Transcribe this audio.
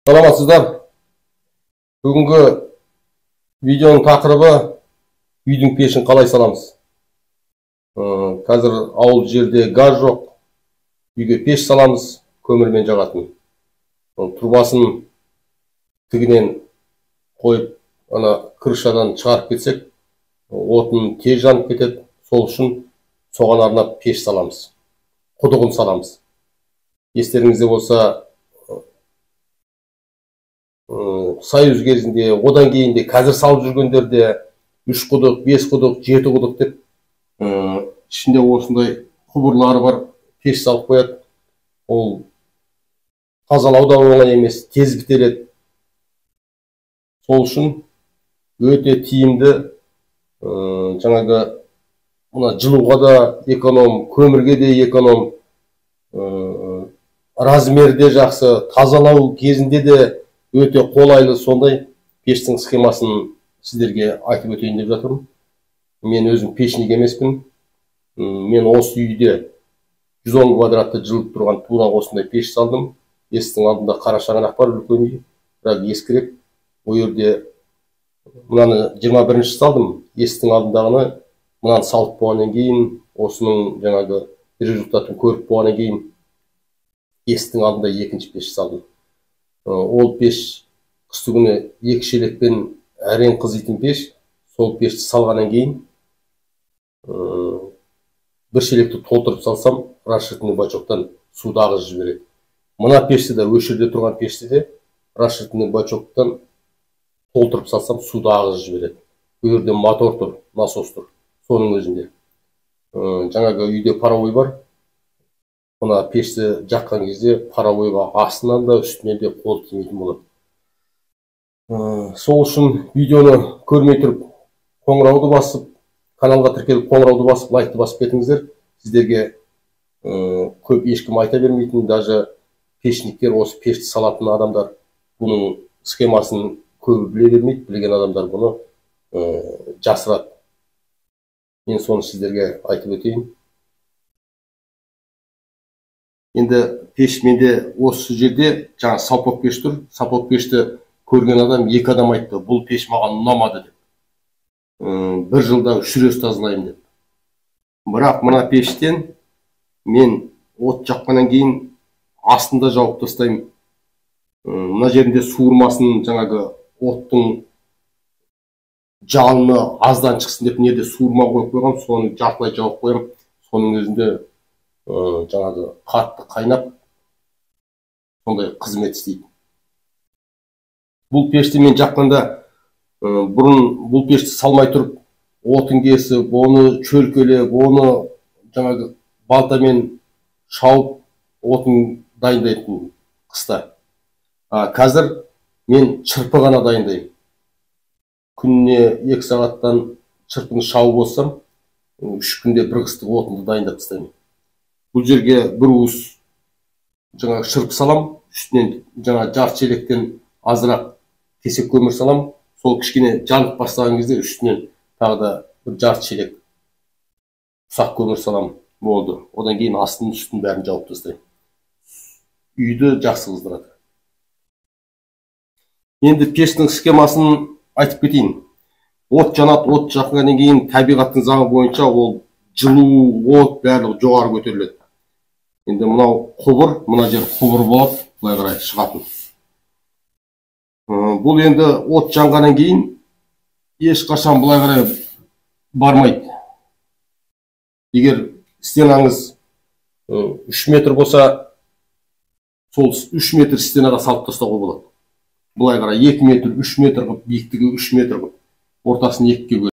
Саламатсыздар. Бүгінгі видеоның тақырыбы үйдің пешін қалай саламыз. Қазір ауыл жерде газ жоқ. Үйге пеш саламыз, көмірмен жағатын. Трубасын тігінен қойып, ана крышадан шығарып кетсек, отын тез жанып кетеді. Сол үшін соған арнап пеш саламыз. Құдығын саламыз. Естеріңізде болса, Союз кезінде, одан кейін де қазір салып жүргендерде 3 құдық, 5 құдық, 7 құдық деп ішінде осындай құбырлары бар пеш салып қояды. Ол тазалау да оңай емес, тез бітеледі. Сол үшін өте тиімді, жаңағы мына жылуға да эконом, көмірге де эконом, размерде жақсы, тазалау кезінде де өте қолайлы сондай пештің схемасын сіздерге айтып өтейін деп жатырмын. Мен өзім пешник емеспін. Мен осы үйде 110 квадратты жылып тұрған тура осындай пеш салдым. Есіктің алдында қара шаңырақ бар, үлкен үй, бірақ ескірек. Ол жерде мынаны 21-ші салдым. Есіктің алдындағыны мынаны салып болғаннан кейін, осының жаңағы результатын көріп болғаннан кейін есіктің алдында екінші пеш салдым. Ол пеш қысты күні 2 шелекпен әрең қызитын пеш. Сол пешті салғаннан кейін бір шелекті толтырып салсам, расширительный бачоктан суды ағызып жібереді. Мына пешті де, осы жерде тұрған пешті де расширительный бачоктан толтырып салсам, суды ағызып жібереді. Бұл жерде мотор тұр, насос тұр. Соның өзінде жаңағы үйде паровой бар. Мына пешті жаққан кезде паровойға астынан да үстінен де қол тимейтін болады. Сол үшін видеоны көрмей тұрып қоңырауды басып, каналға тіркеліп қоңырауды басып, лайкты басып кетіңіздер. Сіздерге көп ешкім айта бермейтін, даже пешниктер, осы пешті салатын адамдар бұның схемасын көбі біле бермейді, білген адамдар бұны жасырады. Мен соны сіздерге айтып өтейін. Енді пеш менде осы жерде жаңа сапок пеш тұр. Сапок пешті көрген адам, екі адам айтты, бұл пеш маған ұнамады деп. Бір жылда 3 рет тазалаймын деп. Бірақ мына пештен мен от жаққаннан кейін астында жауып тастаймын. Мына жерінде суырмасын, жаңағы оттың жалыны аздан шықсын деп неде суырма қойып қойғам, соны жартылай жауып қоямын. Соның өзінде жаңағы қатты қайнап сондай қызмет істейді. Бұл пешті мен жаққанда бұрын бұл пешті салмай тұрып отын кесіп, оны шөлкелеп, оны жаңағы балтамен шауып отын дайындайтын қыста. Қазір мен шырпы ғана дайындаймын. Күніне 2 сағаттан шырпыны шауып болсам, 3 күнде бір қыстық отынды дайындап тастаймын. Бұл жерге бір уыс жаңағы шырпы салам, үстінен жаңа жарты шелектен азырақ кесек көмір салам. Сол кішкене жанып бастаған кезде үстінен тағы да бір жарты шелек ұсақ көмір салам, болды. Одан кейін астын үстін бәрін жауып тастаймын. Үйді жақсы қыздырады. Енді пештің схемасын айтып кетейін. От жанады, от жаққаннан кейін табиғаттың заңы бойынша ол жылу, от барлығы жоғары көтеріледі. Енді мынау құбыр, мына жер құбыр болады, былай қарай шығатын. Бұл енді от жанғаннан кейін ешқашан былай қарай бармайды. Егер стенаңыз 3 метр болса, сол 3 метр стенаға салып тастауға болады. Былай қарай 2 метр, 3 метр қылып, биіктігі 3 метр қылып, ортасын 2-ге бөліп.